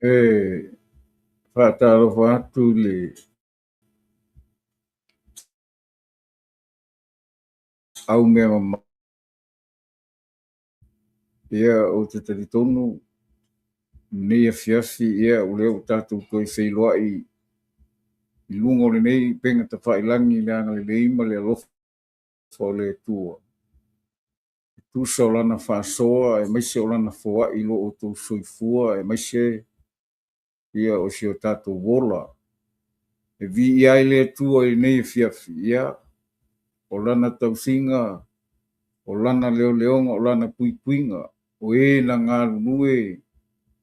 E faatalofa atu i le aumea mamalu. Ia, ou te talitonu lenei afiafi, ia, o lea ua tatou toe feiloai i luga o lenei upega tafailagi i le agalelei ma le alofa o le Atua. E tusa o Lana faasoa aemaise o Lana foai i lo outou soifua aemaise ia o si o tatou ola. E viia ai le Atua i lenei afiafi, ia, o Lana tausiga, o Lana leoleoga, o Lana puipuiga, o e na galulue,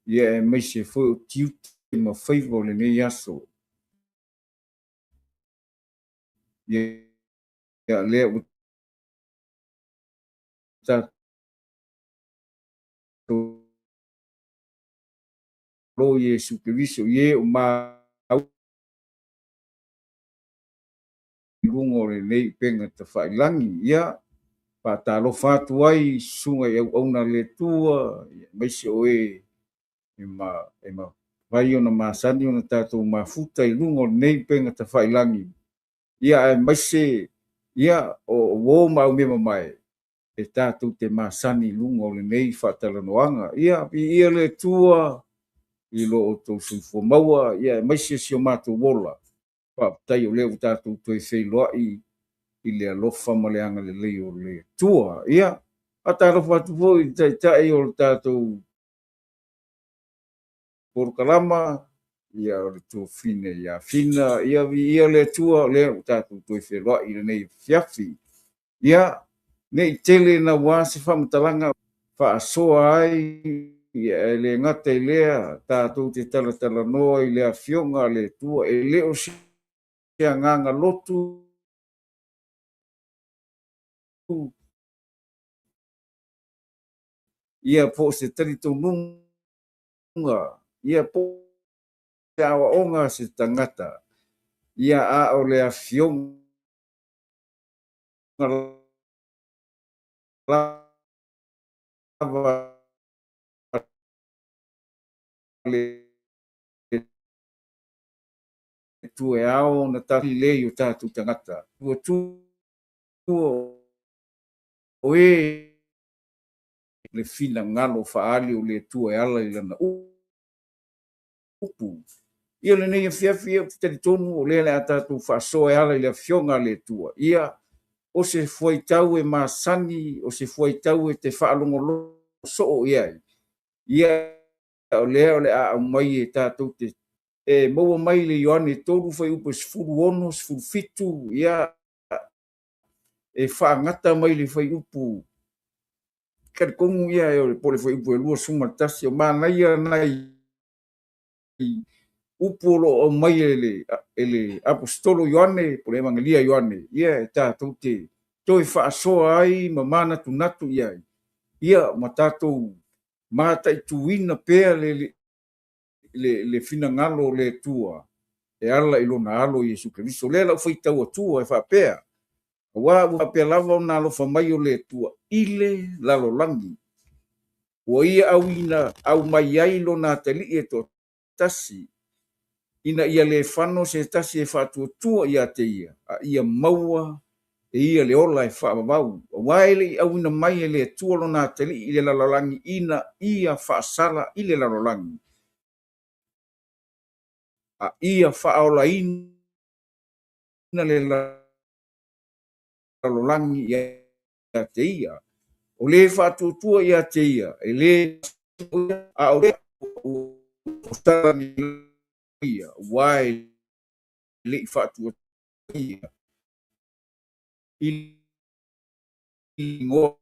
ia aemaise foi o tiute ma faiva o lenei aso. Ia, lea ua tatou Iesu Keriso, i e o mau i luga o lenei upega tafailagi. Ia, faatalofa atu ai i susuga i auauna a le Atua, aemaise o e e mafai ona masani ona tatou mafuta i luga o lenei upega tafailagi. Ia, aemaise ia o uo ma aumea mamae e tatou te masani i luga o lenei faatalanoaga. Ia, viia le Atua i lo outou soifua maua, ia aemaise si o matou ola. Faafetai o lea ua tatou toe feiloai i le alofa ma le agalelei o le Atua. Ia, faatalofa atu foi i le Taitai o le tatou polokalama, ia o le Tuafine ia Fina. Ia, viia le Atua o lea ua tatou toe feiloai i lenei afiafi. Ia, ne i tele naua se faamatalaga faasoa ai, ia e le gata i lea, tatou te talatalanoa i le Afioga a le Atua, e le o se agaga lotu ia po o se talitonuga, ia po o se aoaoga a se tagata, ia a o le Afioga lava le Atua e ao ona lelei o tatou tagata. Ua tua o e le finagalo faaali o le Atua e ala i Lana upu. Ia lenei afiafi, ou te talitonu o lea o le a tatou faasoa e ala i le Afioga a le Atua. Ia, o se fuaitau e masani, o se fuaitau e te faalogologo soo i ai. Ia, o lea o le a aumai e tatou te e maua mai le Ioane 3 fuaiupu 16, 17, ia, e faagata mai le fuaiupu talitonu ia po o le fuaiupu e 21, o manaia nai upu o lo o aumai e le Aposetolo Ioane po o le Evagelia Ioane, ia e tatou te toe faasoa ai ma manatunatu i ai, ia ma tatou mataituina pea le finagalo o le Atua e ala i lona alo Iesu Keriso. O lea lau faitau atua e faapea, aua ua faapea lava ona alofa mai o le Atua i le lalolagi, ua ia auina aumai ai lona atalii e toatasi, ina ia le fano se tasi e faatuatua ia te ia, a ia maua e ia le ola e faavavau. Aua e le i auina mai e le Atua lona atalii i le lalolagi ina ia faasala i le lalolagi, a ia faaolaina le lalolagi ia te ia. O le faatuatua ia te ia, e le a o le sala ia, aua e le i faatuatua ia i igoa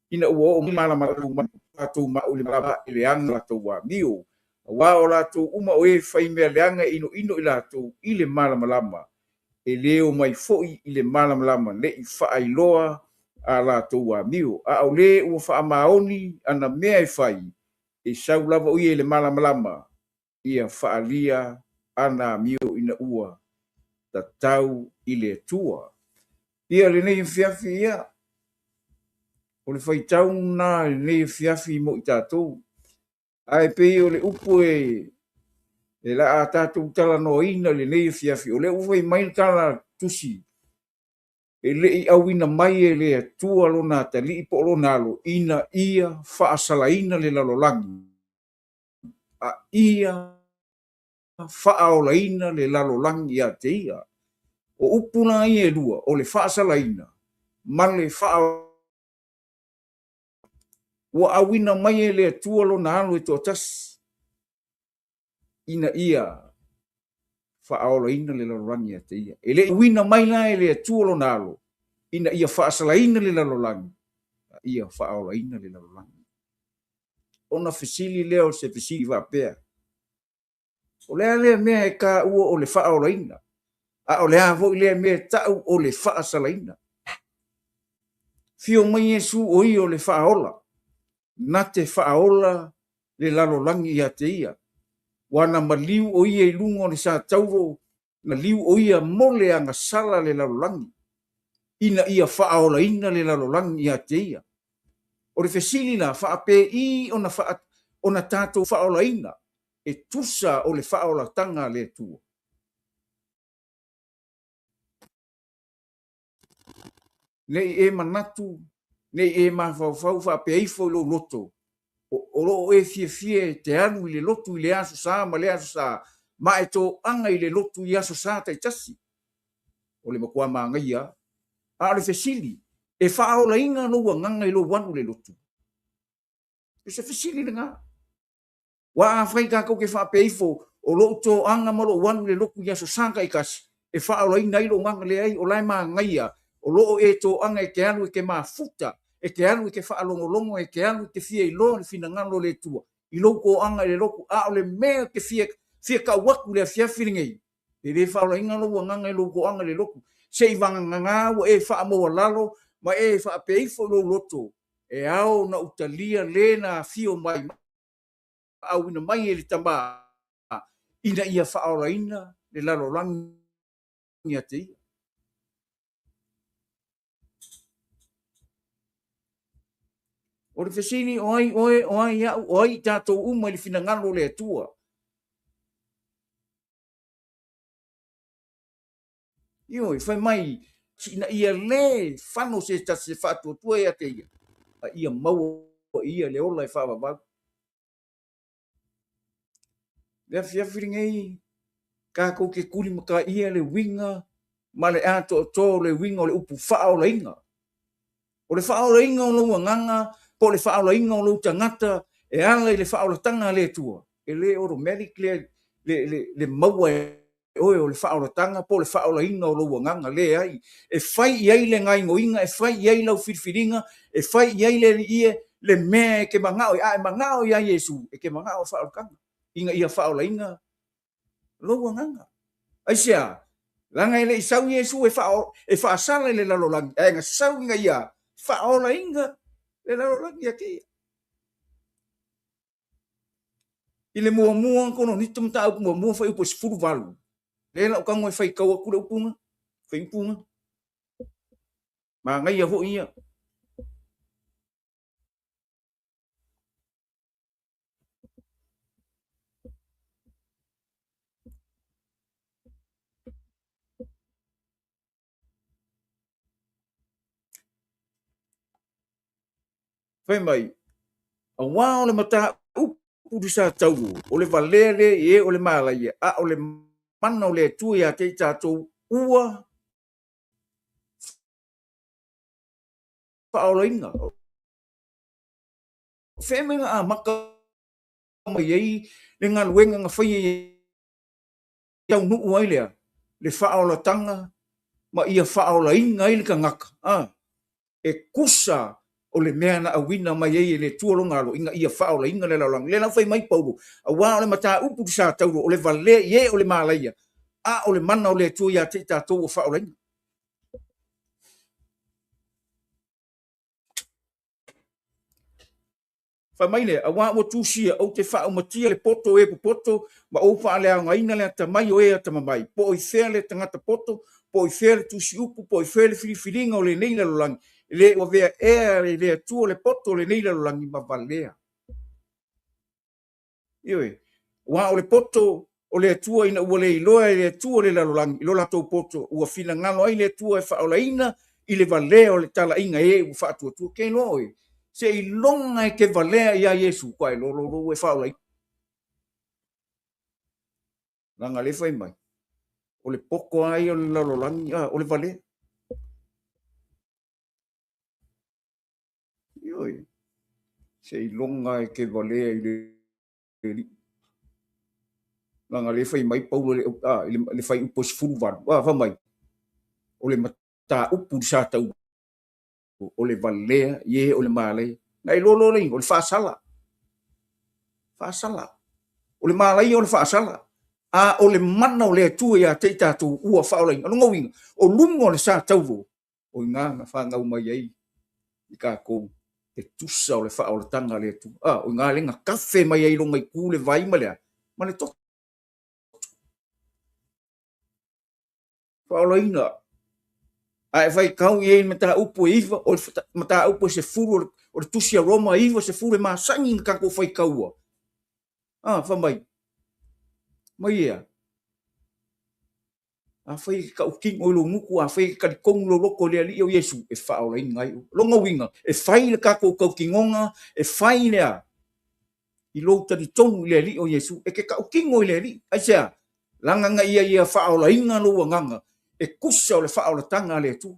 ina ua oo malamalama latou mau i le malama i le aga latou amio. Aua o latou uma o e faimea leaga e inoino i latou i le malamalama, e le o mai foi i le malamalama ne i faailoa a latou amio. A o le ua faamaoni ana mea e fai, e sau lava o ia i le malamalama, ia faalia ana amio ina ua tatau i le Atua. Ia lenei afiafi ia, o O le faitau lena i lenei afiafi mo i tatou. Ae pei o le upu e e la a tatou talanoaina i lenei afiafi, o lea ua fai mai le tala tusi, e le i auina mai e le Atua lona atalii po o lona alo ina ia faasalaina le lalolagi, a ia faaolaina le lalolagi ia te ia. O upu la ia e lua, o le faasalaina ma le faaolaina. Ua auina mai e le Atua lona Alo e toatasi ina ia faaolaina le lalolagi ia te ia. E le i auina mai la e le Atua lona Alo ina ia faasalaina le lalolagi, a ia faaolaina le lalolagi. Ona fesili lea o se fesili faapea, O le a lea mea e taua o le faaolaina, a o le a foi lea mea e tau o le faasalaina? Afio mai Iesu o ia o le Faaola, na te faaola le lalolagi ia te ia. Ua na maliu o ia i luga o le satauro, maliu o ia mo le agasala le lalolagi, ina ia faaolaina le lalolagi ia te ia. O le fesili la, faapei ona, faa, ona tatou faaolaina e tusa o le faaolataga a le Atua? Ne i e manatu, ne i e mafaufau faapea ifo i lou loto, o lo o e fiafia e te alu i le lotu i le Aso Sa ma le Aso Sa, ma e toaga i le lotu i Aso Sa taitasi. O le matua manaia lava. A o le fesili, e faaolaina lou agaga i lou alu i le lotu? O se fesili lena. Aua afai tatou te faapea ifo, o lou toaga ma lou alu i le lotu i Aso Sa taitasi, e faaolaina ai lou agaga, leai, o la e manaia, o lo o e toaga e te alu e te mafuta, e te alu e te faalogologo, e te alu e te fia iloa le finagalo o le Atua i lou toaga i le lotu. A o le mea e te fia, fia tau atu i le afiafi lenei, e le faaolaina lou agaga i lou toaga i le lotu, seivagana ua e faamaualalo ma e faapea ifo i lou loto, e ao ona ou talia le na afio mai ma auina mai e le Tama ina ia faaolaina le lalolagi ia te ia. O le fesili, o ai oe, o ai au, o ai i tatou uma i le finagalo o le Atua? Ioe, fai mai, ina ia le fano se tasi e faatuatua ia te ia, a ia maua e ia le ola e faavavau. Le afiafi lenei, tatou te tulimataia le uiga ma le atoatoa o le uiga o le upu faaolaina. O le faaolaina o lou agaga po o le faaolaina o lou tagata e ala i le faaolataga a le Atua, e le automatic le, le, le, le maua e oe o le faaolataga po o le faaolaina o lou agaga. Leai, e fai i ai le gaoioiga, e fai i ai lau filifiliga, e fai i ai le Alii e, le mea e te manao ai. A e manao ia Iesu, e te manao i faaolataga, ina ia faaolaina lou agaga. Aisea? Leaga e le i sau Iesu e, faa, e faasala i le lalolagi, ae na sau ina ia faaolaina le lalolagi ia te ia. I le muamua Kolonito mataupu muamua fuaiupu e 18. Lea la ou tago e faitau atu le upu na, fuaiupu na. Manaia foi ia. Fai mai, auā o le mataupu i sa tauro, o le valea lea i e o le malaia, a o le mana o le Atua ia te i tatou ua faaolaina. O fea mea na amata mai ai le galuega na faia i taunuu ai lea le faaolataga ma ia faaolaina ai le tagata, a, e tusa o le mea na auina mai ai e le Atua lona alo ina ia faaolaina le lalolagi. Lea la ua fai mai Paulo, auā o le mataupu i sa tauro, o le valea i e o le malaia, a o le mana o le Atua ia te i tatou ua faaolaina. Fai mai lea, Auā ua tusia, ou te faaumatia le poto o e popoto, ma ou faaleaogaina le atamai o e atamamai. Po o i fea le tagata poto, po o i fea le tusiupu, po o i fea le filifiliga o lenei lalolagi, le ua avea ea e le Atua le poto o lenei lalolagi ma valea. Ioe, aua o le poto o le Atua ina ua le iloa e le Atua le lalolagi i lo latou poto, ua finagalo ai le Atua e faaolaina i le valea o le talaiga e ua faatuatua. Ke iloa oe, seiloga e te valea ia Iesu, ua e iloa loa ua e faaolaina. Leaga lea fai mai, o le poto lava ia o le lalolagi, o le valea. Ioe, seiloga e te valea i le Alii. Leaga lea fai mai Paulo i le fuaiupu 18, fai mai, o le mataupu i le sa taua, o le valea i e o le malaia. Na iloa loa le igoa, o le faasala. Faasala. O le malaia o le faasala. A o le mana o le Atua ia te i tatou ua faaolaina. O lona uiga, o luga o le sa taulo, o i ina na fanau mai ai i tatou le tusa o le faaolataga a le Atua. A, o i ina lea na kafe mai ai i lona itu le vai ma le a? Ma le toto. Faaolaina. A e faitau i ai i le mataupu e 9, o le mataupu e 10 o le tusi a Roma 9, 10 e masani na tatou faitaua. A, fai mai, mai ea? Afai e te tautino i lou gutu, afai e te talitonu lou loto i le Alii o Iesu, e faaolaina ai oe. O lona uiga, e fai le tatou tautinoga, e fai le a? I lou talitonu i le Alii o Iesu, e te tautino i le Alii. Aisea? Leaga na ia ia faaolaina lou agaga, e tusa o le faaolataga a le Atua.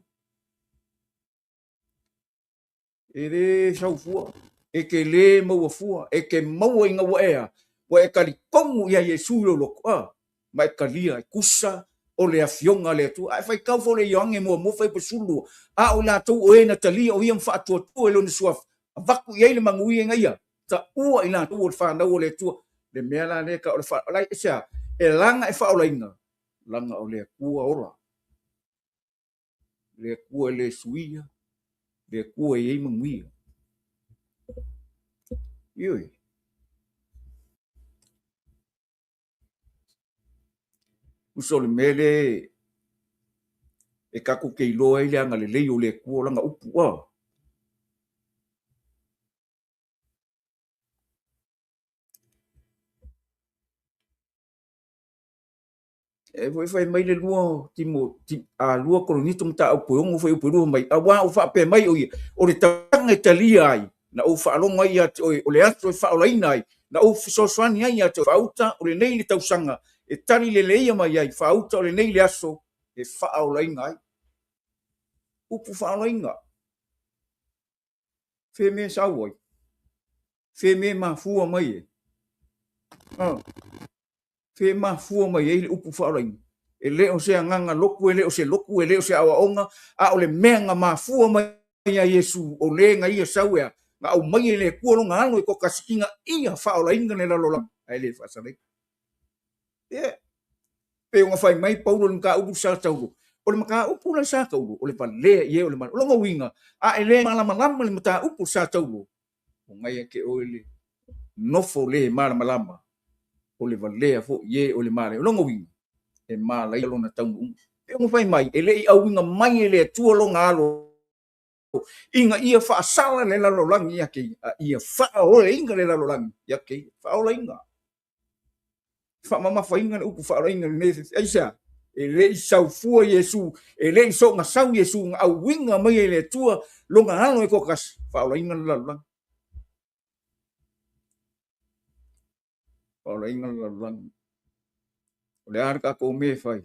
E le sau fua, e te le maua fua, e te maua ina ua e a, ua e talitonu ia Iesu i lou loto, a, ma e talia e tusa o le Afioga a le Atua. A e faitau foi le Ioane muamua fuaiupu 12, a o i latou o e na talia o ia ma faatuatua i lona suafa, avatu i ai le manuia ina ia taua i latou o le fanau a le Atua. Le mea la lea e tau o le fa, aisea? E laga e faaolaina, laga o le Atua ola. Le Atua e le suia, le Atua e i ai manuia. Ioe. Uso o le mea lea e tatou te iloa ai le agalelei o le Atua o lana upu. A. E foi fai mai le lua Timo, ti, a lua Korinito mataupu e 6 fuaiupu e 2 mai, auā ua faapea mai o ia, o le tausaga e talia ai, na ou faalogo ai ia te oe, o le aso e faaolaina ai, na ou fesoasoani ai ia te oe, faauta o lenei le tausaga e tali leleia mai ai, faauta o lenei le aso e faaolaina ai. Upu faaolaina. Fea mea sau ai? Fea mea mafua mai ai? Ah. Fea mafua mai ai le upu faaolaina? E le o se agaga lotu, e le o se lotu, e le o se aoaoga, a o le mea na mafua mai ia Iesu, o le na ia sau ea, na aumaia e le Atua lona alo e toatasi ina ia faaolaina le lalolagi, ae le faasalaina. Ia, pei ona fai mai Paulo i le mataupu sa taulo. O le mataupu la sa taulo, o le valea i e o le malo. O lona uiga, a e le malamalama le mataupu sa taulo, o ngai ia te oe le nofo le malamalama, o le valea foi i e o le malaia. O lona uiga, e malaia lona taunuuga. Pei ona fai mai, e le i auiga mai e le Atua lona alo ina ia faasala le lalolagi ia te ia, a ia faaolaina le lalolagi ia te ia. Faaolaina. Faamamafaina le upu faaolaina lenei. Aisea? E le i sau fua Iesu, e le i soona sau Iesu, na auiga mai e le Atua lona alo e toatasi, faaolaina le lalolagi. Faaolaina le lalolagi. O le a le tatou mea e fai?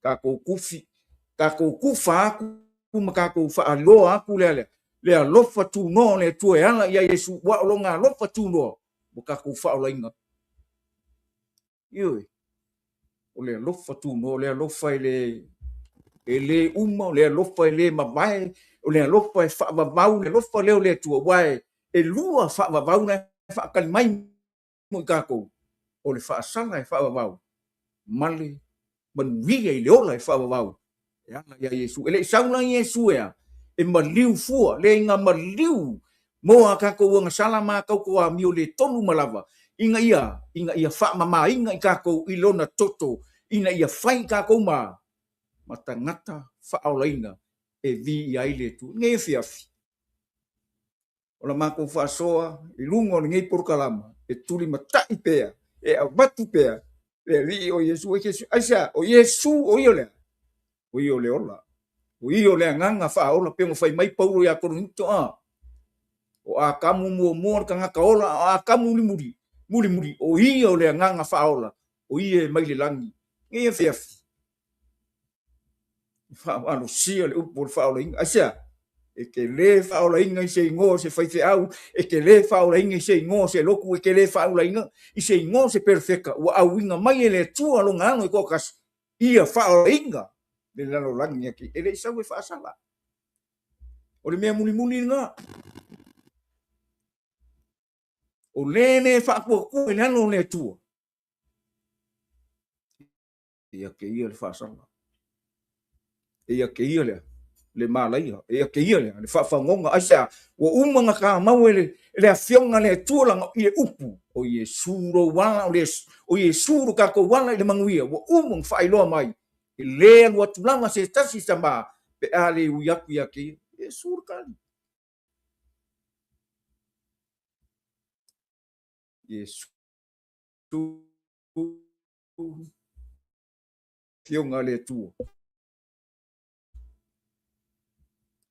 Tatou kufi, tatou kufa atu ma tatou faaloa atu le alea. Le alofa tunoa o le Atua e ala ia Iesu, ua o lona alofa tunoa, ua tatou faaolaina. Ioe, o le alofa tunoa, o le alofa e le, e le uma, o le alofa e le mavae, o le alofa e faavavau, le alofa lea o le Atua, ua e, e lua faavavau na e faatali mai mo i tatou, o le faasala e faavavau, ma le manuia i le ola e faavavau, e ala ia Iesu. E le i sau la Iesu e a? E maliu fua, le ina maliu mo a tatou agasala ma a tatou amio le tonu ma lava, ina ia, ina ia faamamaina i tatou i lona toto, ina ia fai i tatou ma, ma tagata faaolaina. e viia ai le Atua. Lenei afiafi, o la matou faasoa i luga o lenei polokalama e tulimatai pea, e avatu pea le Alii o Iesu. Aisea? O Iesu o ia o le a? O ia o le ola. O ia o le agaga faaola, pei ona fai mai Paulo ia Korinito, a o Atamu muamua le tagata ola, a o Atamu mulimuli, mulimuli, o ia o le agaga faaola, o ia e mai le lagi. Lenei afiafi, faamalosia le upu o le faaolaina. Aisea? E te le faaolaina i se igoa o se faifeau, e te le faaolaina i se igoa o se lotu, e te le faaolaina i se igoa o se perofeta, ua auina mai e le Atua lona alo e toatasi, ia faaolaina le lalolagi ake, e le i sau e faasala. O le mea mulimuli lena. O le le faatuatua i le alo o le Atua, e ia te ia le faasala, e ia te ia le le malaia, e ia te ia le faafagoga. Aisea? Ua uma ona tamau e le, le afioga a le Atua lana i le upu, o Iesu lou ala, o Iesu lo tatou ala i le manuia, ua uma ona faailoa mai, e le alu atu lava se tasi tama pe a le ui atu ia te ia. Iesu le tali. Iesu Afioga a le Atua.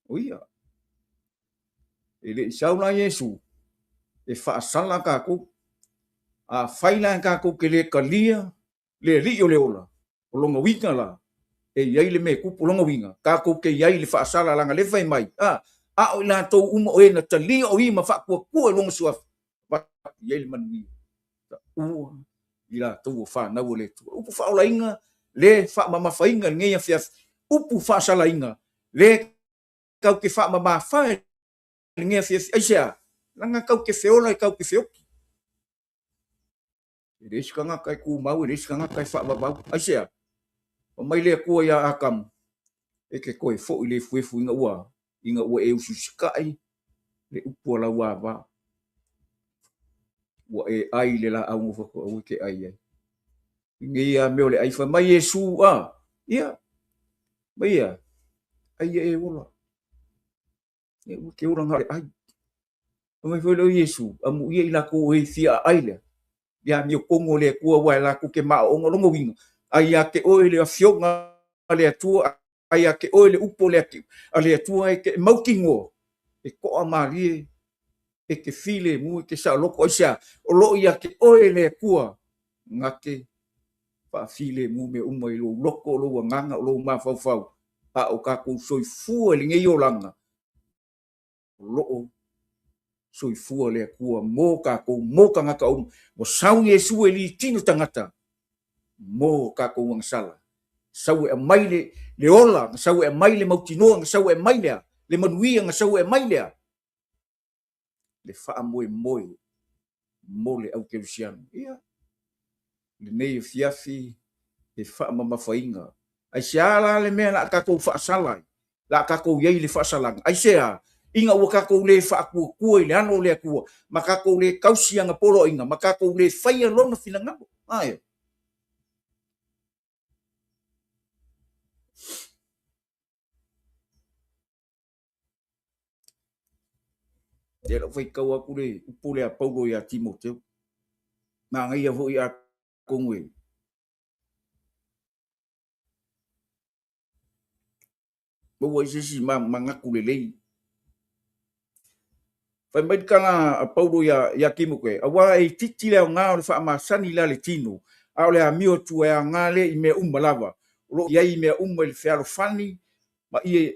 O ia. E le i sau la Iesu e faasala tatou. Afai la tatou te le talia le Alii o le ola, o lona uiga la, e i ai le mea e tupu, o lona uiga, tatou te i ai i le faasala leaga lea fai mai, a, a o i latou uma o e na talia o ia ma faatuatua i lona suafa, avatu i ai le manuia. Taua i latou o fanau a le Atua. Upu faaolaina le faamamafaina i lenei afiafi, upu faasalaina le tau te faamamafa i lenei afiafi. Aisea? Leaga tau te feola e tau te feoti. E leai se tagata e tumau, e leai se tagata e faavavau. Aisea? Fai mai le Atua ia Atamu, e te toe foi le efuefu ina ua ina ua e usiusitai le upu a lau ava. Ua e ai i le laau na faatoa aua e te ai ai. I nei lava mea o le ai, fai mai Iesu, a, ia, mai ia, ai ia e ola. Ia, ua te ola na o le ai. Fai mai foi lea o Iesu, amuia i latou e fia aai lea, le amiotonu o le Atua aua e latou te maoaoga. O lona uiga, ai ia te oe le Afioga a le Atua, ai ia te oe le upu a le Atua e te mautinoa, e toamalie, e te filemu, e te saoloto. Aisea? O lo o ia te oe le Atua na te faafilemu mea uma i lou loto, o lou agaga, o lou mafaufau, a o tatou soifua i lenei olaga, o lo o soifua le Atua mo tatou, mo tagata uma. Ua sau Iesu e litino tagata mo tatou agasala. Sau e aumai le, le ola, na sau e aumai le mautinoa, na sau e aumai lea, le manuia, na sau e aumai lea, le faamoemoe mo le aukerisiano. Ia, lenei afiafi e faamamafaina. Aisea la le mea la tatou faasala ai? La tatou i ai i le faasalaga? Aisea? Ina ua tatou le faatuatua i le alo o le Atua, ma tatou le tausi ana poloaiga, ma tatou le faia Lona finagalo. Ae. Ia lau faitau atu le upu lea a Paulo ia Timoteo. Manaia foi atonu e maua ai se isi manatu lelei. Fai mai le tala a Paulo ia, ia Timote, aua e itiiti le aoga o le faamasani la le tino, a o le amio atu e aoga lea i mea uma lava. O lo o i ai mea uma i le fealofani ma ia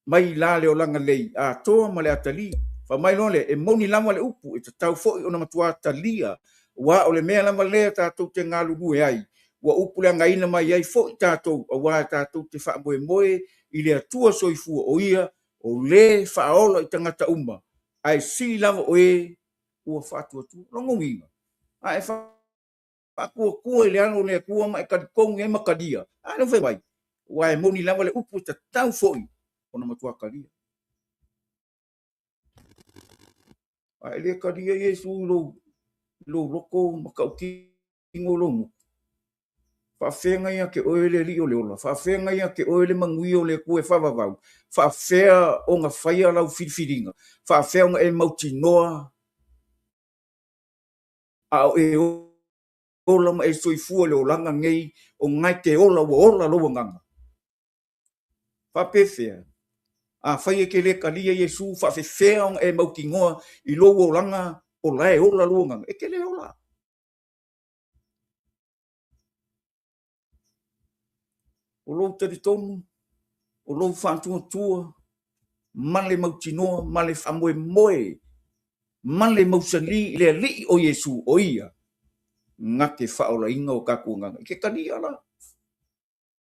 mai la le olaga lelei atoa ma le atalii. Fai mai loa lea, e moni lava le upu, e tatau foi ona matua talia, aua o le mea lava lea tatou te galulue ai, ua upuleagaina mai ai foi tatou, aua tatou te faamoemoe i le Atua soifua, o Ia o le faaola i tagata uma, ae sili lava o e ua faatuatua. Lona uiga, a e faatuatua i le alo o le Atua ma e talitonu i ai ma talia, a lea fai mai, aua e moni lava le upu e tatau foi ona matua talia. A e le talia Iesu i lou, lou loto ma tautino lou gutu, Faafeagai ia te oe le Alii o le ola, faafeagai ia te oe le manuia o le Atua e faavavau, faafea ona faia lau filifiliga, faafea ona e mautinoa a o e ola ma e soifua i le olaga nei, o na e te ola ua ola lou agaga. Faapefea? Afai e te le talia Iesu, faafefea ona e mautinoa i lou olaga o la e ola lou agaga? E te le ola. O lou talitonu, o lou faatuatua, ma le mautinoa, ma le faamoemoe, ma le mausali i le Alii o Iesu, o Ia na te faaolaina o tatou agaga. E te talia la.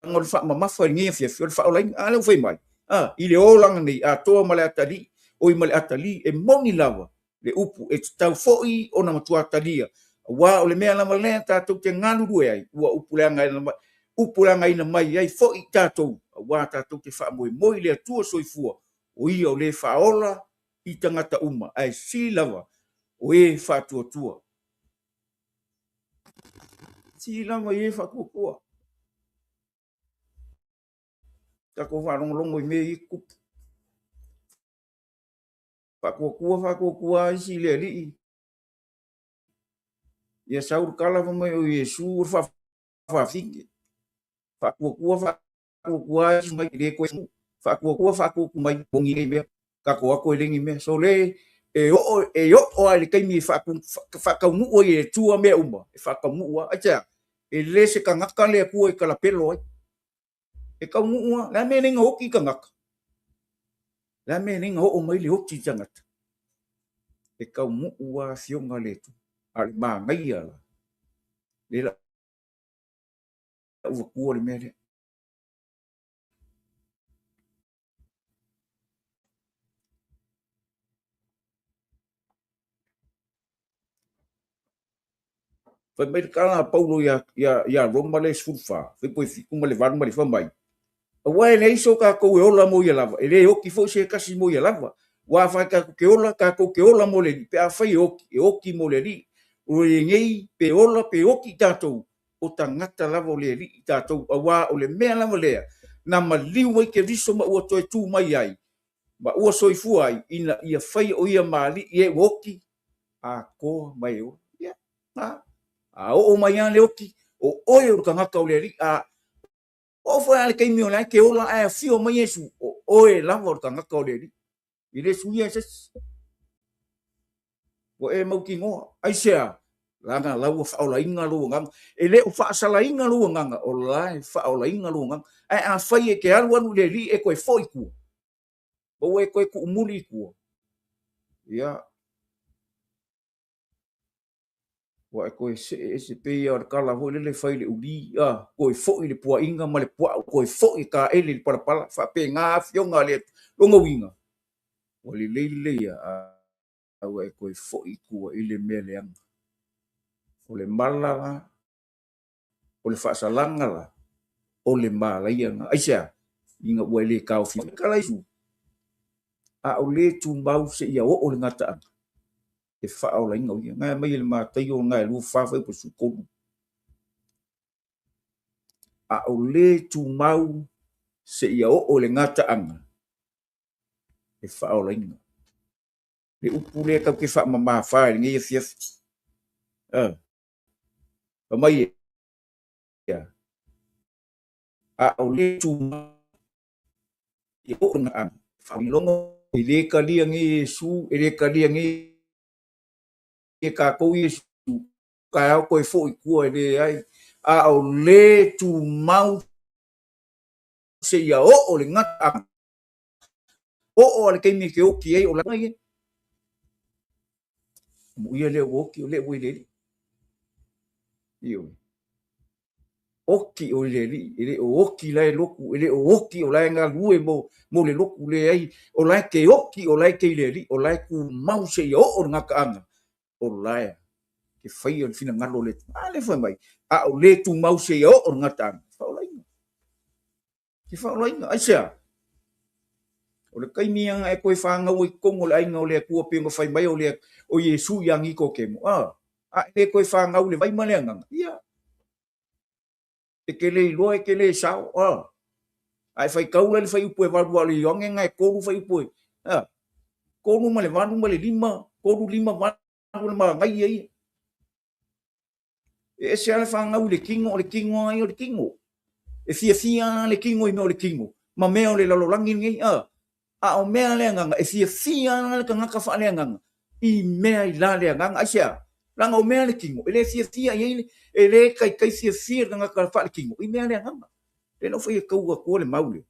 O le faamamafa i lenei afiafi, o le faaolaina. A lea ua fai mai, a, i le olaga nei, atoa ma le atalii, oi ma le atalii, e moni lava le upu e tatau foi ona matua talia, aua o le mea lava lea tatou te galulue ai, ua upuleagaina mai ai foi i tatou, aua tatou te faamoemoe i le Atua soifua, o Ia o le faaola i tagata uma, ae sili lava o e faatuatua. Sili lava i e faatuatua. Tatou faalogologo i mea ia tutupu. Faatuatua, faatuatua isi i le Alii. Ia sau le tala fai mai o Iesu o le faafafine. Faatuatua, faatuatua isi mai le koe. Faatuatua, faatuatua mai moni nei mea. Tatou ato e le ni mea. So le e oo e oo lava i le taimi e faataunuu ai e le Atua mea uma, e faataunuu lava. Aisea? E le se tagata le Atua e talapelo ai. E taunuu lava. O le a mea e le na oti i tagata? O le a mea e le na oo mai le oti i tagata? E taunuu lava afioga a le Atua. A o le manaia la, lea la ua tua le mea lea. Fai mai le tala a Paulo ia Roma le 14, fuaiupu e 7 ma le 8 ma le 9, fai mai, Aua e leai so tatou e ola mo ia lava, e le oti foi se tasi mo ia lava. Aua afai tatou te ola, tatou te ola mo le Alii, pe afai e oti, e oti mo le Alii. O lenei, pe ola pe oti tatou, o tagata lava o le Alii tatou, aua o le mea lava lea na maliu ai Keriso ma ua toe tu mai ai, ma ua soifua ai, ina ia faia o ia ma Alii e ua oti atoa ma e ola. Ia, a, a oo mai lava le oti, o oe o le tagata o le Alii, a oo foi lava le taimi o la e te ola ae afio mai Iesu, o oe lava o le tagata o le Alii. E le suia e se isi. Ua e mautinoa. Aisea? Leaga la ua faaolaina lou agaga. E le o faasalaina lou agaga, o la e faaolaina lou agaga. Ae afai e te alualu i le Alii e toe foi i tua, ma ua e toe tuumuli i tua, ia, ua e toe see ese pei lava o le tala foi lele e fai i le uli, a, toe foi le puaina ma le puaa, toe foi e taele i le palapala, faapena afioga a le Atua. Lona uiga, ua lelei lelei ia, a ua e toe foi i tua i le mea leaga. O le mala la, o le faasalaga la, o le malaia lena. Aisea? Ina ua e le taofi mai tala Iesu, a o le tumau seia oo le gataaga e faaolaina o ia. Na aumai e le Mataio na e 24 fuaiupu 13. A o le tumau seia oo le gataaga e faaolaina. Le upu lea tatou te faamamafa i lenei afiafi. Fai mai ia, a o le tumau seia oo le gataaga e faaolaina. E le talia nei e Iesu, e le talia nei e tatou Iesu, taeao toe foi i tua e leai, a o le tumau seia oo le gataaga, oo a le taimi e te oti ai o la ia. Amuia lea ua oti o lea ua i le Alii. Ioe. Oti o i le Alii, e le o oti la e lotu, e le o oti o la e galue mo, mo le lotu, leai, o la e te oti o la e te i le Alii, o la e tumau seia oo le gataaga, o la e te faia le finagalo o le Atua. A lea fai mai, a o le tumau seia oo le gataaga, faaolaina. Te faaolaina. Aisea? O le taimi lava e toe fanau ai i totonu o le aiga o le Atua pei ona fai mai o le o Iesu ia Nikotemo, a, a e le toe fanau i le vai ma le agaga, ia, E te le iloa e te le sao, a. A e faitau la i le fuaiupu e 8 aua o le Ioane lena e 3 fuaiupu e, a. 3 ma le 8 ma le 5, 3, 5, 8 le manaia ia. E ese lava le fanau i le tino, o le tino lava ia o le tino. E fiafia lava le tino i mea o le tino ma mea o le lalolagi lenei, a. A o mea a le agaga, e fiafia lava le tagata faaleagaga i mea i la le agaga. Aisea? Leaga o mea a le tino, e le fiafia i ai, e le taitai fiafia le tagata faaletino i mea a le agaga. Lea na ou fai e tau atua le mau lea.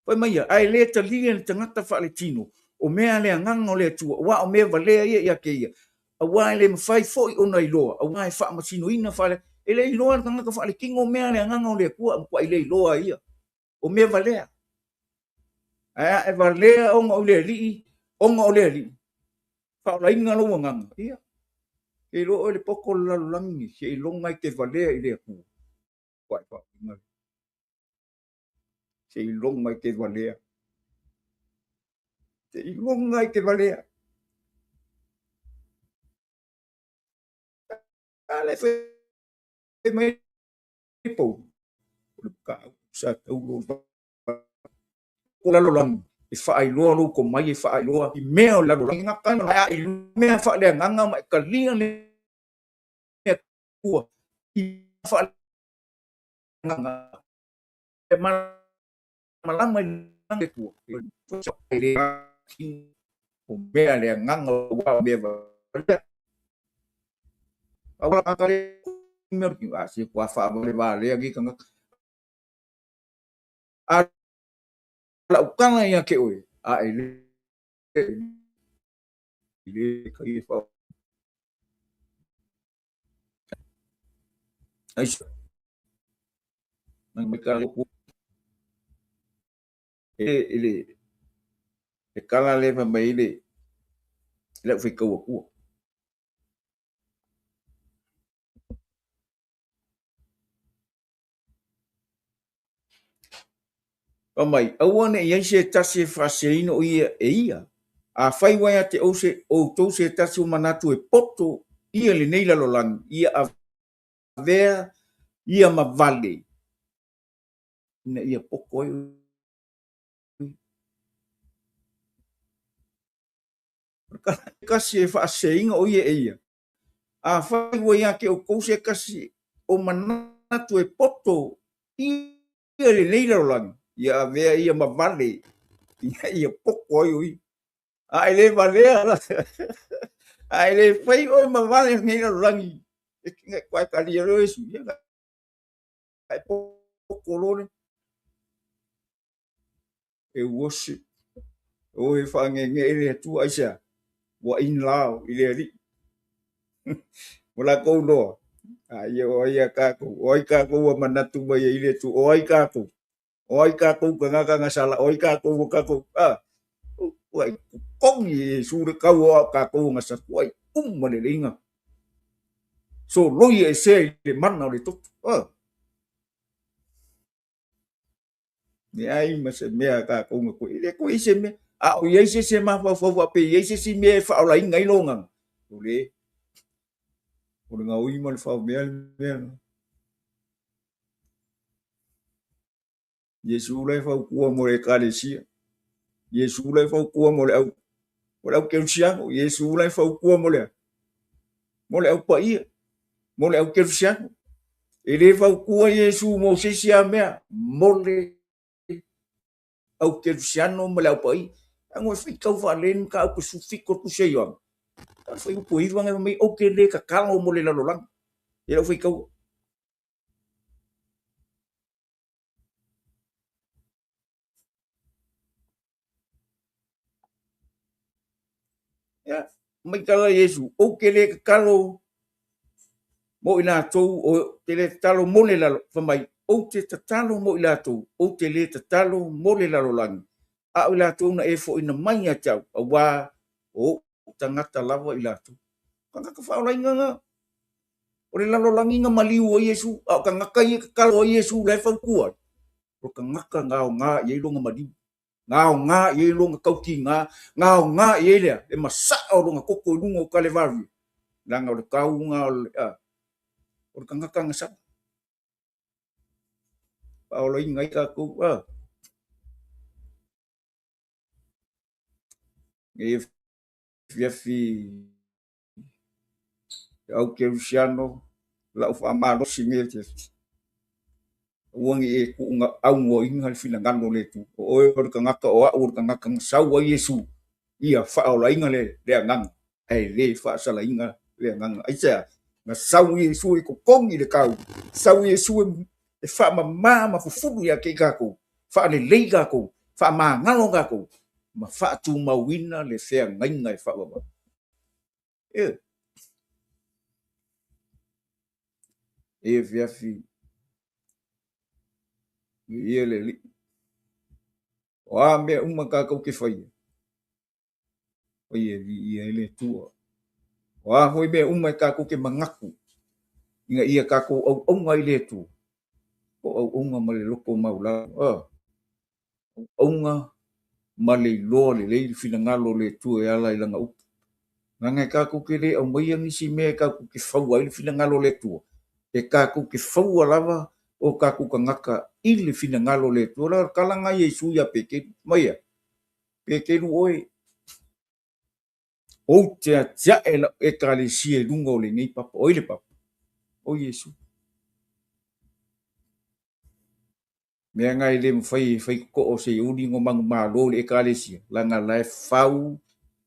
Fai mai ia, ae le talia le tagata faaletino o mea a le Agaga o le Atua, aua o mea valea ia ia te ia, aua e le mafai foi ona iloa, aua e faamasinoina faale, e le iloa e le tagata faaletino mea a le Agaga o le Atua, a matuai le iloa e ia, o mea valea. Ae a e valea ona o le Alii, ona o le Alii, faaolaina lou agaga, ia, ke iloa oe le poto o le lalolagi, seiloga e te valea i le Atua. Seiloga e te valea. Seiloga e te valea. A le fai mai pou, o le mataupu sa taulo o lalolagi e faailoa lou tomai e faailoa i mea o le lalolagi i mea faaleagaga ma e talia le Atua i faaleagaga e malamalama i le Atua o mea le agaga aua o mea valea. Aua tagata le mea o le a se kua faavale valea nei tagata. A lau tala ia te oe, a e le le kai e fa ai nang mai ka ku e le e kala le fa mai le le fai kau aku. Fai mai, aua ne i i ai se tasi e faaseseina o ia e ia. Afai ua ia te outou se tasi o manatu e poto ia lenei lalolagi, ia avea ia ma vale ina ia poto ai o ia. O le tasi e faaseseina o ia e ia. Afai ua ia te outou se tasi o manatu e poto ia lenei lalolagi, ia avea ia ma vale ina ia poto ai o ia. A e le valea la, a e le fai oe ma vale lenei lalolagi, e koe talia loa Iesu, ia e poto loa le. E worship, o e faangeengee le Atua, aisea? Ua in love i le Alii. Ua latou iloa, a ia o ai a tatou, o ai tatou ua manatu mai ai i le Atua, o ai tatou, o ai tatou tagata na sala, o ai tatou ua tatou, a, ua i totogi e Iesu le tau o tatou na sala, ua i uma lelei na soloi esea i le mana o le toto, a. Leai ma se mea a tatou na toe, e le toe i ai se mea. A o i ai se isi e mafaufau faapea e i ai se isi mea e faaolaina ai lou agaga, o le, o le gaoi ma le faomea le mea lena. Iesu la e fautua mo le Ekalesia. Iesu la e fautua mo le au, mo le au kerisiano. Iesu la e fautua mo le, mo le au paia, mo le au kerisiano. E le fautua Iesu mo se isi lava mea, mo le au kerisiano ma le au paia. Leaga e faitau faalelei le mataupu 17 o le Tusi a Ioane. O le fuaiupu e 9 na fai mai, ou te le tatalo mo le lalolagi. Ia lau faitau. Ia, mai tala Iesu, ou te le tatalo mo i latou, o te le tatalo mo le lalo, fai mai, ou te tatalo mo i latou, ou te le tatalo mo le lalolagi, a o i latou na e foʻina mai ia te au, auā o oʻu tagata lava i latou. Tagata faaolaina na. O le lalolagi na maliu ai Iesu, a o tagata ia e tatalo ai Iesu la e fautua ai, o tagata na aoga i ai lona maliu. Na aoga i ai lona tautiga, na aoga i ai lea, le masaa o lona toto i luga o Kalevario. Leaga o le kauga o le, o le tagata gasala. Faaolaina ai tatou, Nei afiafi au kerisiano lau faamalosi nei afiafi. Aua ne i e tuuaunoaina le finagalo o le Atua. O oe o le tagata o au o le tagata na sau ai Iesu ia faaolaina le agaga ae le faasalaina le agaga. Aisea? Na sau Iesu e totogi le tau, sau Iesu e faamama ma fufulu ia te i tatou, faalelei tatou, faamagalo tatou ma faatumauina le feagaiga e faavavau. E e afiafi viia le Alii. O a mea uma tatou te faia, faia e viia ai le Atua. O a foi mea uma e tatou te manatu ina ia tatou auauna ai i le Atua, o auauna ma le loto maualalo, auauna ma le iloa lelei le finagalo o le Atua e ala i lana upu. Leaga e tatou te le aumaia nisi mea e tatou te faua ai le finagalo o le Atua, e tatou te faua lava o tatou tagata i le finagalo o le Atua. O le tala lena a Iesu ia Peteru, fai mai ia, Peteru oe, ou te atiae lau Ekalesia i luga o lenei papa. O ai le papa? O Iesu. Mea na e le mafai e fai totoo se uli no manumalo i le Ekalesia, leaga la e fau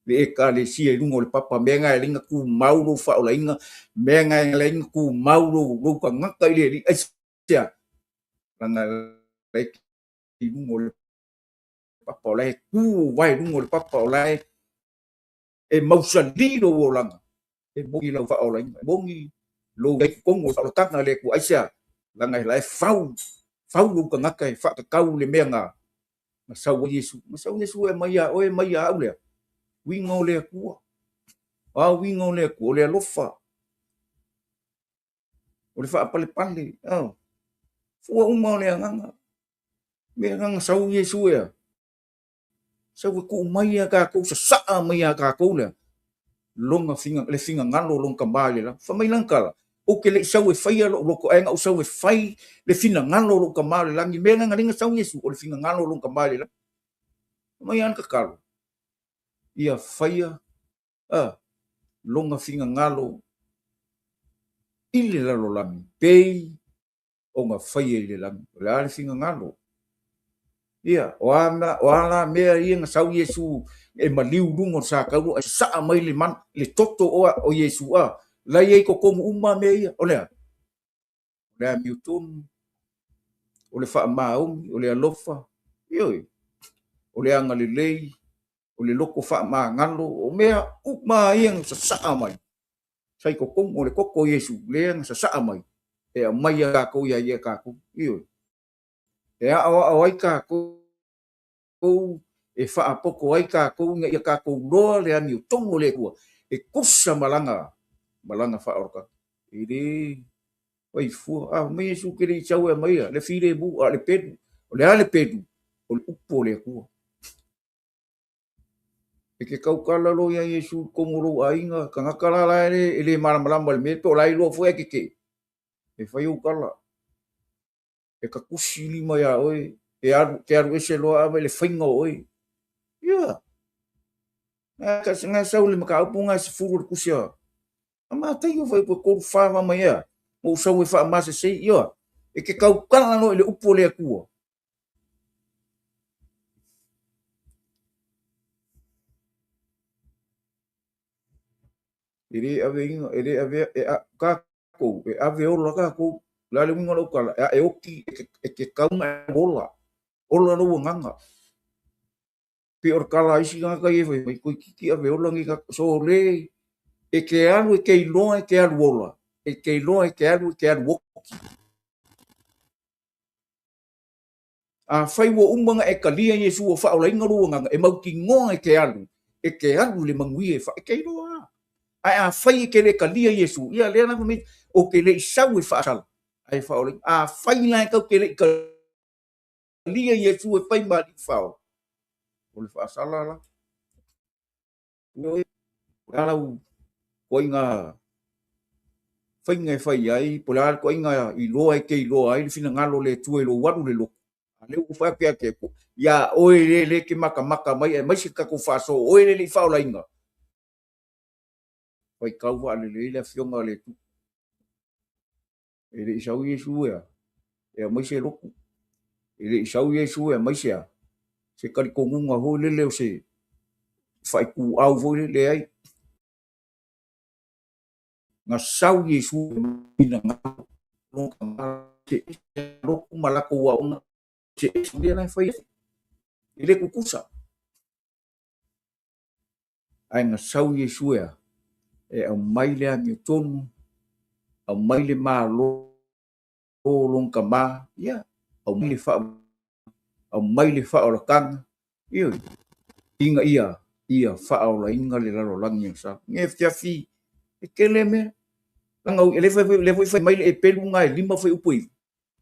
le Ekalesia i luga o le papa. Mea na e alai na tumau lou faaolaina, mea na e alai na tumau lou tagata i le Alii. Aisea? Leaga la e i luga o le papa, o la e tu ou vae i luga o le papa, o la e mausali lou olaga, e moni lau faaolaina, e moni lou ai totonu o le faaolataga a le Atua. Aisea? Leaga la e fau, fau lou tagata e faatatau le mea na sau ai Iesu. Na sau Iesu e aumai ia oe, mai ia au lea. Uiga o le Atua. O a uiga o le Atua? O le alofa. O le faapalepale. Oh. Fua uma o le agaga. Mea na sau Iesu ea. Sau e tuu mai ia tatou, sasaa mai ia tatou lea. Lona finga, le finagalo o lona Tama i le lagi. Fai mai lana tala, ou te le i sau e faia lou loto, ae na ou sau e fai le finagalo o lou Tama o le lagi. Mea na na sau Iesu, o le finagalo o lona Tama i le lagi. Fai mai ana tatalo, ia faia lona finagalo i le lalolagi, pei ona faia i le lagi. O le a le finagalo? Ia, o a, o a la mea ia na sau Iesu e maliu luga o le satauro ae sasaa mai le, man, le toto o, o Iesu a, la i ai totonu uma mea ia. O le a? O le amiotonu, o le faamaoni, o le alofa, ioe, o le agalelei, o le loto faamagalo, o mea uma ia na sasaa mai. Sa i totonu o le toto o Iesu, lea na sasaa mai, e aumai ia tatou ia ia tatou. Ioe. E aoao ai tatou, e faapoto ai tatou ina ia tatou loa le amiotonu o le Atua, e tusa ma lana, ma lana faaolataga. E le fai fua. A fai mai Iesu ke le i sau e aumaia le filemu, a o le pelu. O le a le pelu? O le upu o le Atua. E te tautala loa ia Iesu i totonu o lou aiga, tagata la la e le malamalama i le mea, pe o la e iloa foi ae tetee, e fai ou tala. E tatusi lima iā oe, e alu, te alu ese loa ave le faiga o oe. Ia, na sau le mataupu na 10 o le tusi a Mataio fai atu e 3, 4 fa mai ea, na ou sau e faamasesei, ia, e te tautala loa i le upu a le Atua. E le aveina, e le avea, e a, tatou, e ave ola tatou. O le a le uiga o lau tala? E a e oti, e te tau ona e ola. Ola lou agaga. Pei o le tala a isi tagata ia e fai mai, toeitiiti ave ola nei tagata. Sole, e te alu e te iloa e te alu ola. E te iloa e te alu e te alu oti. Afai ua uma ona e talia Iesu ua faaolaina lou agaga, e mautinoa e te alu, e te alu i le manuia e e te iloa lava. Ae afai e te le talia Iesu, ia lea la fai mai, ou te le i sau e faasala, ae faaolaina. Afai la e tatou te le i talia Iesu e fai ma alii faola, o le faasala la. O le a lau ituaiga faiga e fai ai, po o le a le ituaiga iloa e te iloa ai le finagalo o le Atua i lou alu i le lotu, a o lea ua ou fai atu ia te ia oe lea e te matamata mai aemaise le tatou faasoa, o oe lea e le i faaolaina, faitau faalelei le Afioga a le Atua. E le i sau Iesu e a? E aumai se lotu. E le i sau Iesu e aumai se a? Se talitonuga foi lele o se faaituau foi lele, leai. Na sau Iesu lotu ma latou aoga eseese mea la e fai ai. E le tutusa. Ae na sau Iesu e a? E aumai le amiotonu, aumai le Malo o lona Tama, ia, aumai le aumai le faaolataga, ioe, ina ia ia faaolaina le lalolagi o Nei afiafi e tele mea. Leaga o lea foi fai mai le epelu lena e 5 fuaiupu e 9,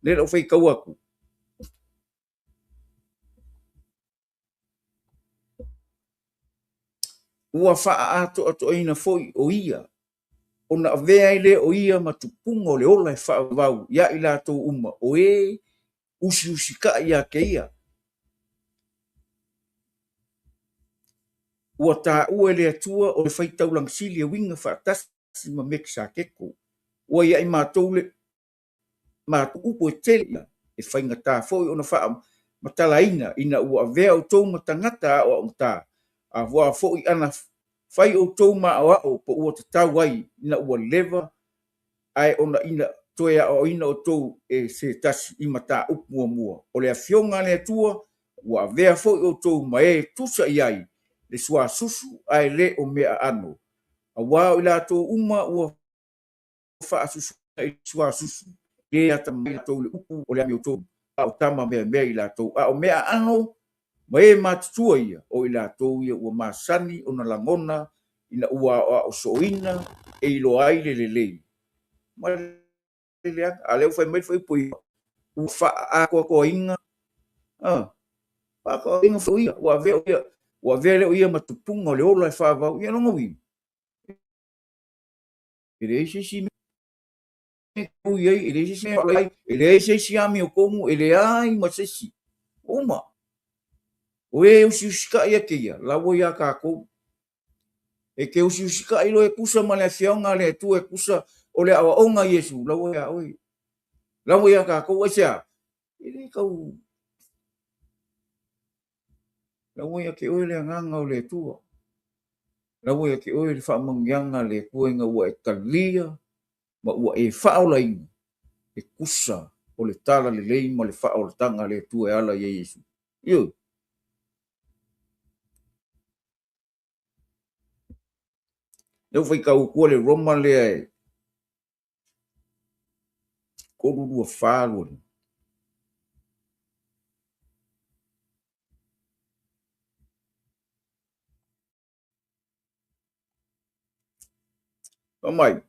lea o le a ou faitau atu. Ua faaatoatoaina foi o ia, ona avea ai lea o ia ma tupuga o le ola e faavavau ia i latou uma o e usiusitai ia te ia. Ua taua e le Atua o le faitaulaga sili e uiga faatasi ma Mekisateko. Ua ia i matou le matou upu e tele ia, e faigata foi ona faamatalaina ina ua avea outou ma tagata aoaogata, aua foi ana fai outou ma aoao po ua tatau ai ina ua leva ae ona ina toe aoaoina outou e se tasi i mataupu muamua o le Afioga a le Atua, ua avea foi outou ma e tusa i ai le suasusu ae le o mea aano, aua o i latou uma ua faasusuina i le suasusu, e le atamai latou i le upu o le amiotonu, a o tama meamea i latou, a o mea aano ma e matutua ia, o i latou ia ua masani ona lagona ina ua aoao sooina e iloa ai le lelei ma le leaga. A o lea ua fai mai le fuaiupu e 9, ua faaatoatoaina, faaatoatoaina foi ia, ua avea ia, ua avea lea o ia ma tupuga o le ola e faavavau. Ia lona uiga, e leai se isi mea e ui ai, e leai se isi mea e ai, e leai se isi amiotonu, e leai ma se isi. Ua uma. O e usiusitai ia te ia, la ua ia tatou. E te usiusitai loa e tusa ma le Afioga a le Atua, e tusa o le aoaoga a Iesu, la ua ia oe. La ua ia tatou, aisea? E le tau La ua ia te oe le agaga o le Atua. La ua ia te oe le faamanuiaga a le Atua ina ua e talia ma ua e faaolaina e tusa o le talalelei ma le faaolataga a le Atua e ala ia Iesu. Ioe. Lea ua faitau atua le Roma lea e 3, 2, 4, 2, 5. Fai mai,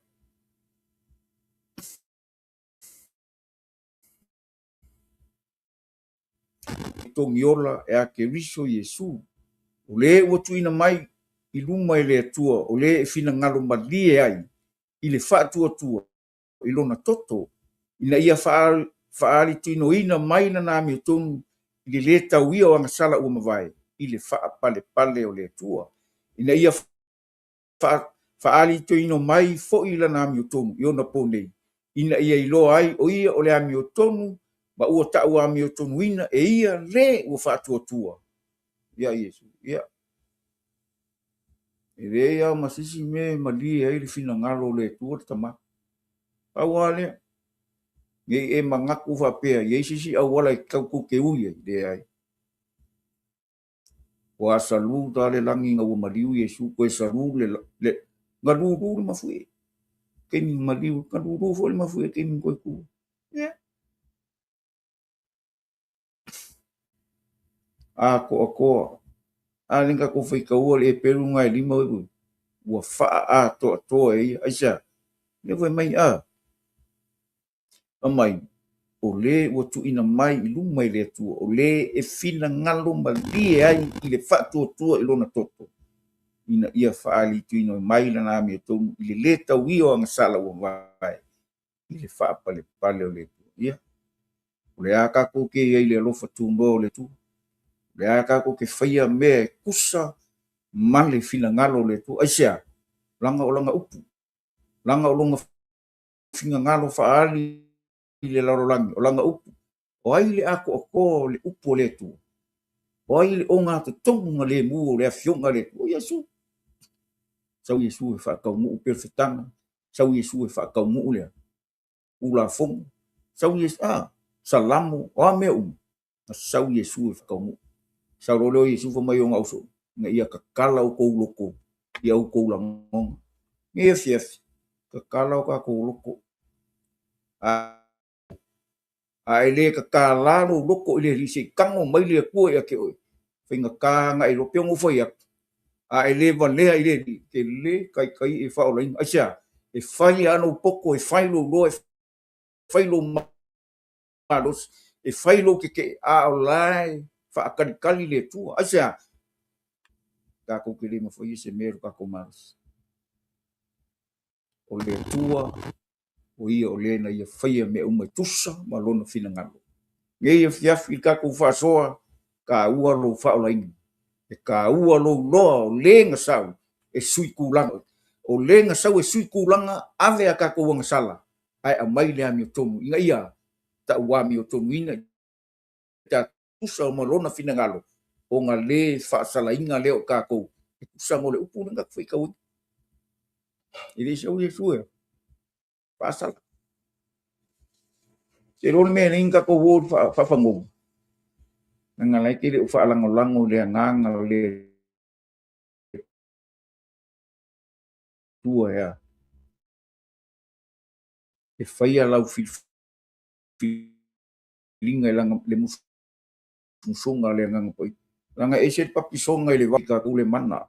togiola e a Keriso Iesu, o le ua tuuina mai i luma e le Atua, o le e finagalo malie ai i le faatuatua i lona toto, ina ia faalitoinoina mai lana amiotonu i le lē tauia o agasala ua mavae i le faapalepale o le Atua, ina ia faalitoino mai foi lana amiotonu i ona po nei, ina ia iloa ai o ia o le amiotonu ma ua tauamiotonuina e ia le ua faatuatua ia Iesu. Ia, e leai lava ma se isi mea e malie ai le finagalo o le Atua le Tama. Pau lava lea, ne i e manatu faapea i ai se isi auala e tau tou te ui ai, leai. Ua salu ta le lagi ina ua maliu Iesu, toe salu le, le na lulu le mafuie. Taimi maliu, na lulu foi le mafuie taimi toe tu. Yeah. Atoatoa. A lea na tatou faitaua le epelu lena e 5 ua faaatoatoa e ia. Aisea? Lea fai mai, a, aumai, o le ua tuuina mai i luma i le Atua, o le e finagalo malie ai i le faatuatua i lona toto, ina ia faalituina mai lana amiotonu i le lē tauia o agasala ua mavae i le faapalepale o le Atua. Ia, o le a tatou te i ai i le alofa tunoa o le Atua? O le a tatou te faia mea e tusa ma le finagalo o le Atua? Aisea? Leaga o lana upu, leaga o lona finagalo faaali i le lalolagi, o lana upu. O ai le atoatoa o le upu o le Atua? O ai le ogatotonu na lemu o le Afioga a le Atua? O Iesu. Sau Iesu e faataunuu perofetaga, sau Iesu e faataunuu le Tulafono, sau Iesu, Salamo, o a mea uma, na sau Iesu e faataunuu. Sau loa lea o Iesu fai mai i ona ausoo, ina ia tatala outou loto i a outou lagona. Nei afiafi, tatala o tatou loto. A e le tatala lou loto i le Alii se i tago mai le Atua ia te oe, faigata ona e iloa. Pei ona ou fai atu, a e le valea i le Alii, e te le taitai e faaolaina. Aisea? E fai lava lou poto, e fai lou loa, e fai lou malosi, e fai lou tetee, a o la e faatalitali le Atua. Aisea? Tatou te le mafaia se mea i lo tatou malosi. O le Atua, o ia o le na ia faia mea uma e tusa ma lona finagalo. Nei afiafi i le tatou faasoa, taua lou faaolaina. E taua lou loa o le na sau e sui tulaga. O le na sau e sui tulaga, ave a tatou agasala, ae aumai le amiotonu ina ia tauamiotonuina i tatou tusa ma lona finagalo, ona le faasalaina lea o tatou e tusa ma le upu lea na tatou faitauina. E le sau Iesu e faasala. Te iloa le mea e leai ni tatou o faafagou, leaga la e te le o faalagolago i le agaga o le Atua e a? E faia lau filifiliga i lana le musumusuga a le Agaga Paia. Leaga e ese le papisoga i le vai tatou le mana.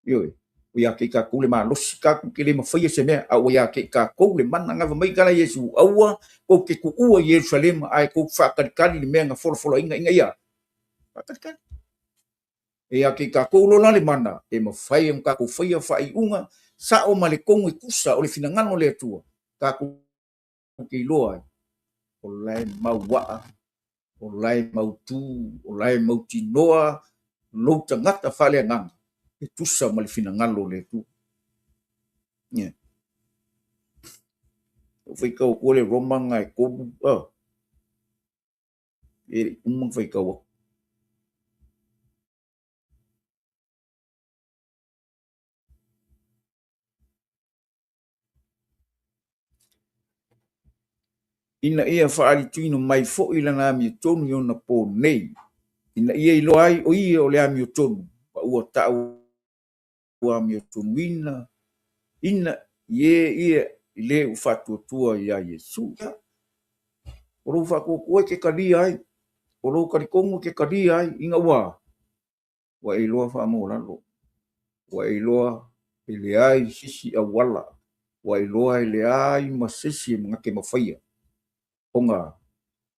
Ioe, ua ia te i tatou le malosi, tatou te le mafaia se mea, a ua ia te i tatou le mana. Na fai mai tala Iesu, aua tou te tuua i Ierusalema, ae tou te faatalitali i le mea na folafolaina ina ia faatalitali. E ia te i tatou loa la le mana, e mafai ona tatou faia faaiuga sao ma le tonu e tusa o le finagalo o le Atua, tatou te iloa ai, o la e mauaa, o la e mautu, o la e mautinoa lou tagata faaleagaga e tusa ma le finagalo o le Atua. Yeah. O faitau atu le Roma na e 3, e le uma na faitau atu. Ina ia faalituina mai foi lana amiotonu i ona po nei, ina ia iloa ai o ia o le amiotonu, ma ua tauamiotonuina ina i e ia i le ua faatuatua iā Iesu. O lou faatuatua e te talia ai, o lou talitonu e te talia ai, ina ua Ua e iloa faamaualalo, ua e iloa e leai se isi auala, ua e iloa e leai ma se isi na te mafaia ona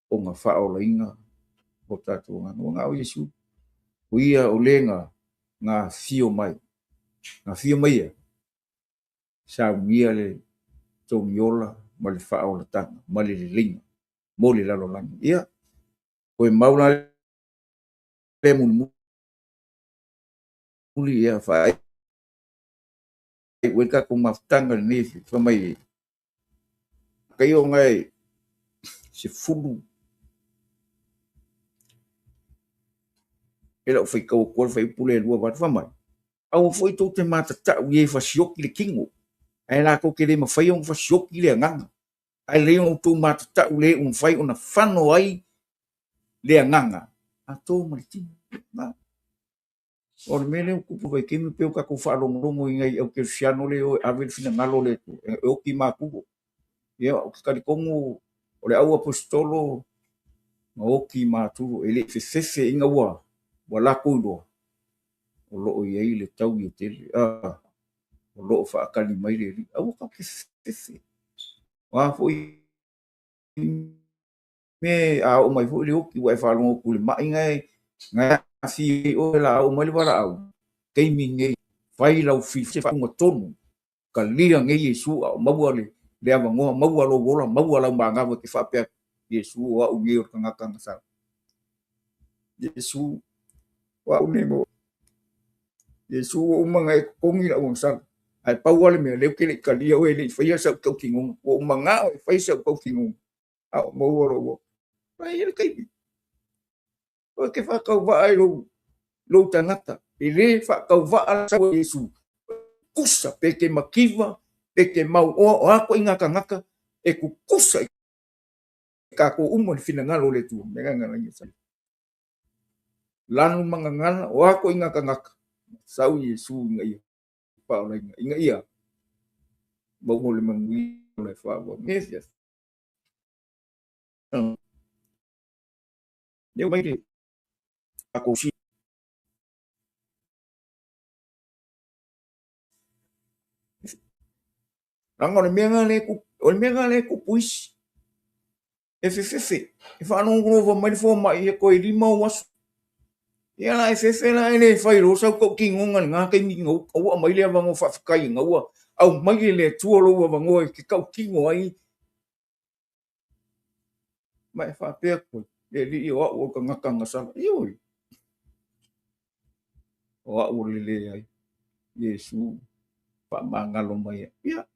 ona faaolaina o tatou agaga. Ua na o Iesu, o ia o le na na afio mai, na afio mai ia, saunia le togiola ma le faaolataga ma le leleiga mo le lalolagi. Ia, toe mau la le mulimuli ia faaiu ai le tatou mafutaga i lenei fai mai Mataio gae 10 e lau faitau atu le fuaiupu lea e 28 fai mai, Aua foi tou te matatau i e fasioki le tino, ae latou te le mafai ona fasioki le agaga, ae lelei ona outou matatau le ua mafai ona fano ai le agaga a to ma le tino. Na. O le mea lea ua tupu i vaitaimi pei ua tatou faalogologo i nai aukerisiano lea e o e ave le finagalo o le Atua e oti matulo. Ia, ou te talitonu o le au aposetolo na oti matulo e le i fefefe ina ua ua latou iloa o lo o i ai le taui e tele, o lo o faatali mai le Alii. Aua tatou te fefefe. O a foi mea a oo mai foi le oti ua e faalogo atu i le mai na e aafia ai oe la oo mai le valaau, taimi nei Fai lau filifiga tonu, kalia nei Iesu a o maua le le avanoa, maua lou ola, maua lau magava e te faapea atu, Iesu o au nei o le tagata agasala. Iesu o au nei mo Iesu ua uma ona e totogi lau agasala. Ae pau lava le mea, o lea ou te le i talia oe e le i faia sau tautinoga. Ua ou manao e fai sau tautinoga, a o maua lou ola. E i ai le taimi. Oe te faatauvaa i lou, lou tagata. E le faatauvaa la sau e Iesu. Tutusa pe te mativa, pe te mauoa, o a ituaiga tagata e tutusa i tatou uma le finagalo o le Atua. Le agaga la ia lanu ma gagana, o a ituaiga tagata, sau Iesu ina ia faaolaina, ina ia maua le manuia o le faaauau. Yes, yes. Lea mai le tatou si Leaga o le mea lena lea e tupu, o le mea lena lea e tupu isi. E fefefe, e faalogologo mai le fomai e toe 5 ou aso. Ia la e fefe la e le fai loa sau tautinoga i lena taimi ina ua aumai le avanoa faafetai ina ua aumai e le Atua lou avanoa e te tautino ai. Ma e faapea atu ai, le Alii o au o le tagata agasala. Ioe, o au o le leai. Iesu faamagalo mai ai. Ia.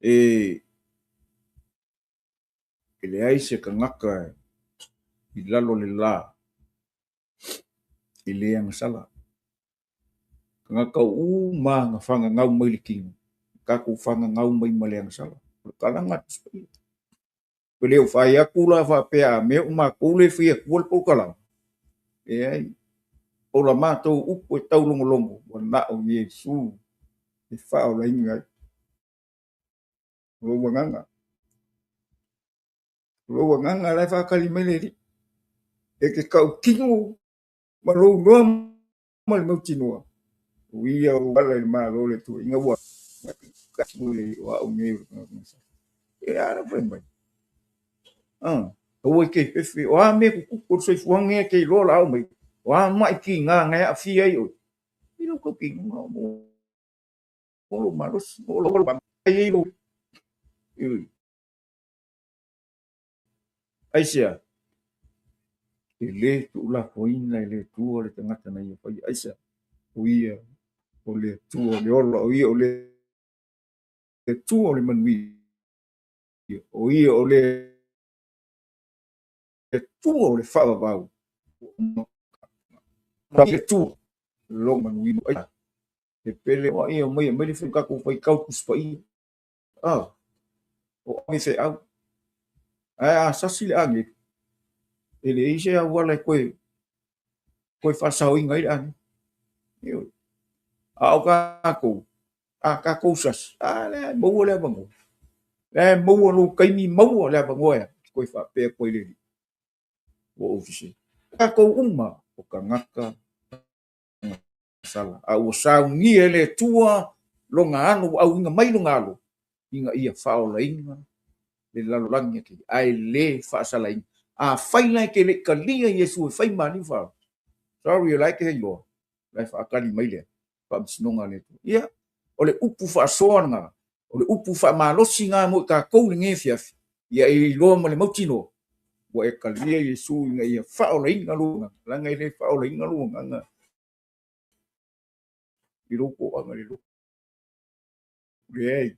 E leai se tagata i lalo o le la e le agasala. Tagata uma na fagagau mai le tino, tatou fagagau mai ma le agasala. O le tala na Tusi Paia. Pe le o fai atu la faapea a mea o matou le fai atua le polokalame. Leai, o la matou upu e taulogologo, ua na o Iesu e faaolaina ai lou agaga. Lou agaga la e faatali mai le Alii. E te tautino ma lou iloa ma le mautinoa, o ia o ala i le Malo o le Atua, ina ua o au nei o le tagata. E a la fai mai. Aua e te fefe, o a mea tutupu o le soifuaga nei e te iloa o le a oo mai, o a mai tiga na e aafia ai oe, i lau tautinoga o lou malosi, o lou ai lou. Aisea? E le tuulafoina e le Atua le tagata na ia faia. Aisea? O ia o le Atua o le ola, o ia o le Atua o le manuia, o ia o le Atua o le faavavau. Le Atua lona manuia. E pele o ia mai mai le tatou faitau Tusi Paia. O ave feau. Ae a sasi le agelu, e leai se auala e toe faasaoina ai le agelu. Ioe. A o tatou, a tatou sasi, a lea e maua le avanoa. Lea e maua lou taimi, maua le avanoa e toe faapea atu ai le Alii. Ua ou sese. Tatou uma o tagata sala, a ua saunia e le Atua lona alo, ua auina mai lona alo, ina ia faaolaina le lalolagi ake, ae le faasalaina. Afai la e te le i talia Iesu e fai ma Alii ma Faaola, sorry, o la e te iloa, la e faatali mai le faamasinoga a le Atua. Ia, o le upu faasoa lena, o le upu faamalosi lena mo i tatou i lenei afiafi, ia e iloa ma le mautinoa, ua e talia Iesu ina ia faaolaina lou agaga, leaga e le faaolaina lou agaga i lou toaga i le lotu. Leai,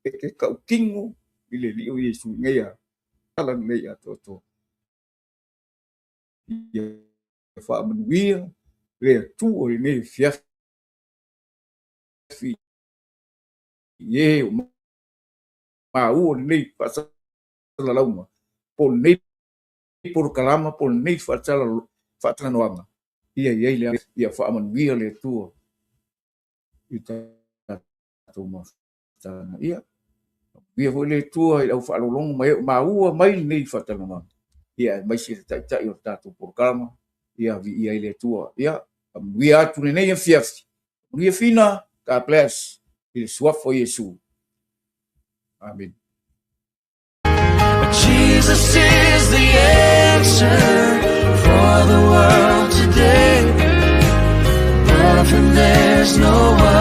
e te tautino i le Alii o Iesu ina ia ala lelei atoatoa. Ia faamanuia le Atua i lenei afiafi i e o maua lenei faasalalauga po o lenei polokalama po o lenei faatalanoaga, ia i ai le ia faamanuia le Atua i tatou mafutaga. Ia faamanuia foi le Atua i le au faalogologo mai o maua mai lenei faatalanoaga, ia aemaise le Taitai o le tatou polokalama, ia viia ai le Atua. Ia faamanuia atu lenei afiafi. Manuia Fina, God bless i le suafa o Iesu. Amen. Jesus is the answer for the world today. Above him there's no other.